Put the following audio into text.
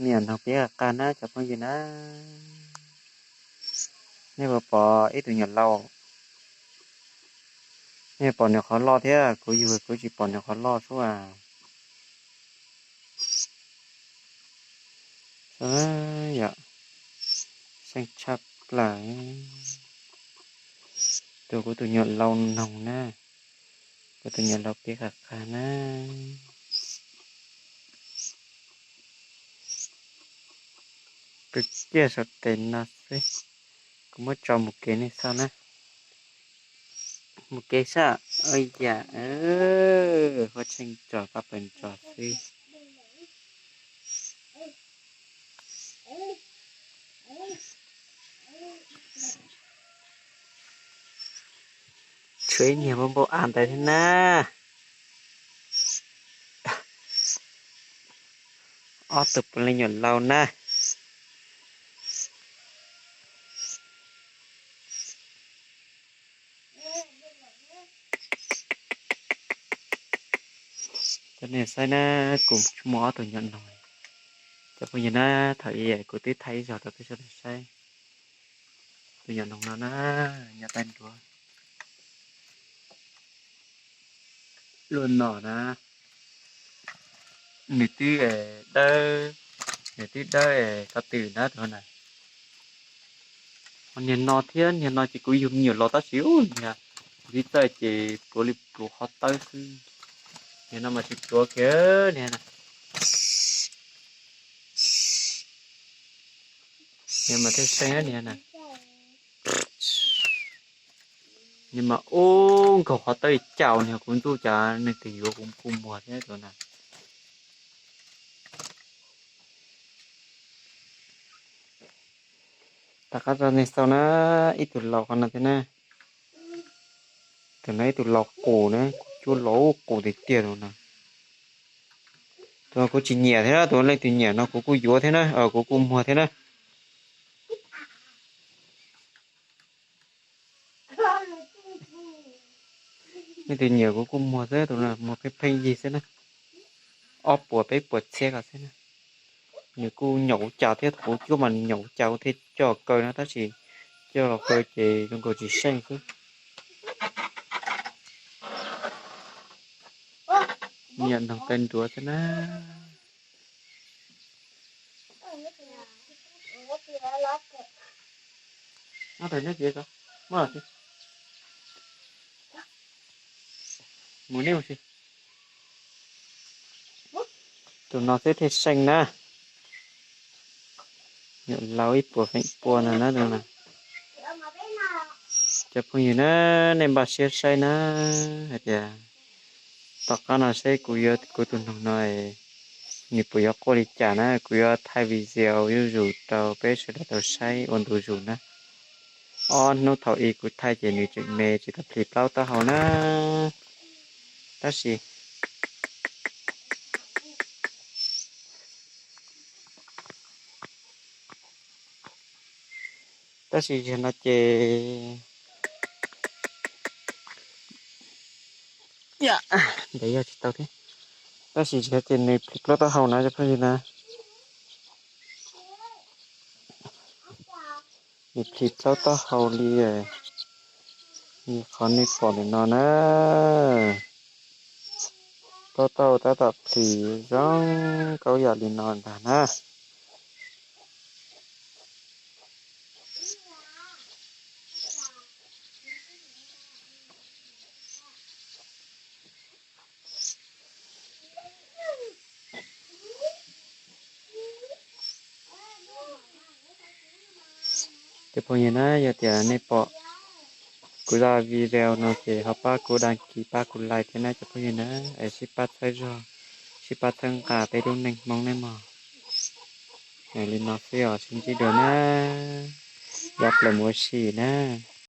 Me nyuam noog peb qab qab na cov phooj ywg na. Nej puas pom ib tug nyuam laus? Nej pom nws qhov loj thiab, kuv yug kuv tsis pom nws qhov loj xwb as. Yog, xyeej tshaj plaws. Tus kuv tus nyuam laus noog na, kuv tus nyuam laus peb qab qab na. Kuv ciaj saum tes no xwb, kuv muab tso mus kev nej xauj na. Mus kev sab, ua yam, huab tsheej tso pab pawg ntsos xwb. Tshuav ib niag npau npau av ntawd thiab na. Ob tug puav leej nyuam laus na. Cov nej saib na, kuv tsis muaj ob tug nyuam noog. Cov phooj ywg na, thaum ub kuv twb thaij ib zaug rau peb sawv daws saib. Tus nyuam noog no na, nyob tag nrho luaj no na, nws twb dawb, nws twb dawb ko tw na tus na. Ho niag no thiab, niag no ces kuv yug me nyuam los tab sis niag kuv tsis txawj ces pluav li pluav qhov tawb xwb. Niag no mas tsis pluav kiag niag na. Niag mas thiaj seej niag na. Niag mas ub nkaug qhov tawb li cas, niag kuv ntuj cas neeg twg yuav kuv kuj muag thiab tus na. Tom qab tso nej xauj na, ib tug laus qhov no thiab na. Tus no ib tug laus qus na, kuv cuab laus qus tiag tiag tus no. Tus no kuv tsis nyiam thiab, tus leej twg nyiam no kuv kuj yuav thiab na, kuv kuj muag thiab na. Leej twg nyiam kuv kuj muag xwb, tus no muag pheej pheej yig xwb na. Ob puas peb puas txhiab ko xwb na. Nws kuj nyom kuv cas thiab, thaum kuv cuab mas nws nyom kuv cas kuv thiaj coj kaw no tab sis coj los kaw ces zoo nkaus tsis seej xwb. Nyuam noog taw nruav xwb na. Mus nej mus si. Tus no xwb thiaj seej na. Nyuam laus ib puas feem pua no na tus no. Cov phooj ywg na, nej npaj siab saib na, hais tias tom qab no saib kuv yuav kuv tus noog no nws puas yuav quaj li cas na, kuv yuav thaij video zuj zus rau peb sawv daws tau saib ua ntu zus na. Ob hnub thaum ub kuv thaij ces nws tseem me tsis tau plhis plaub taub hau na. Tab sis tab sis zaum no ces ntev yog tsis tau thiab. Tab sis zaum no ces nws plhis plaub taub hau na cov phooj ywg na. Nws plhis plaub taub hau li, li qhov nej pom ntawm no na. Plaub taub hau tab tom plhis zoo nkauj yam li no ntag na. Cov phooj ywg na, yog tias nej pom kuv zaj video no ces ho pab kuv đăng ký pab kuv like thiab na cov phooj ywg na, es sib pab txhawb zog, sib pab txhawb nqa peb lub neej Hmoob nawb mog. Li no xwb os, sib ntsib dua na, yav plaws mus ua si na.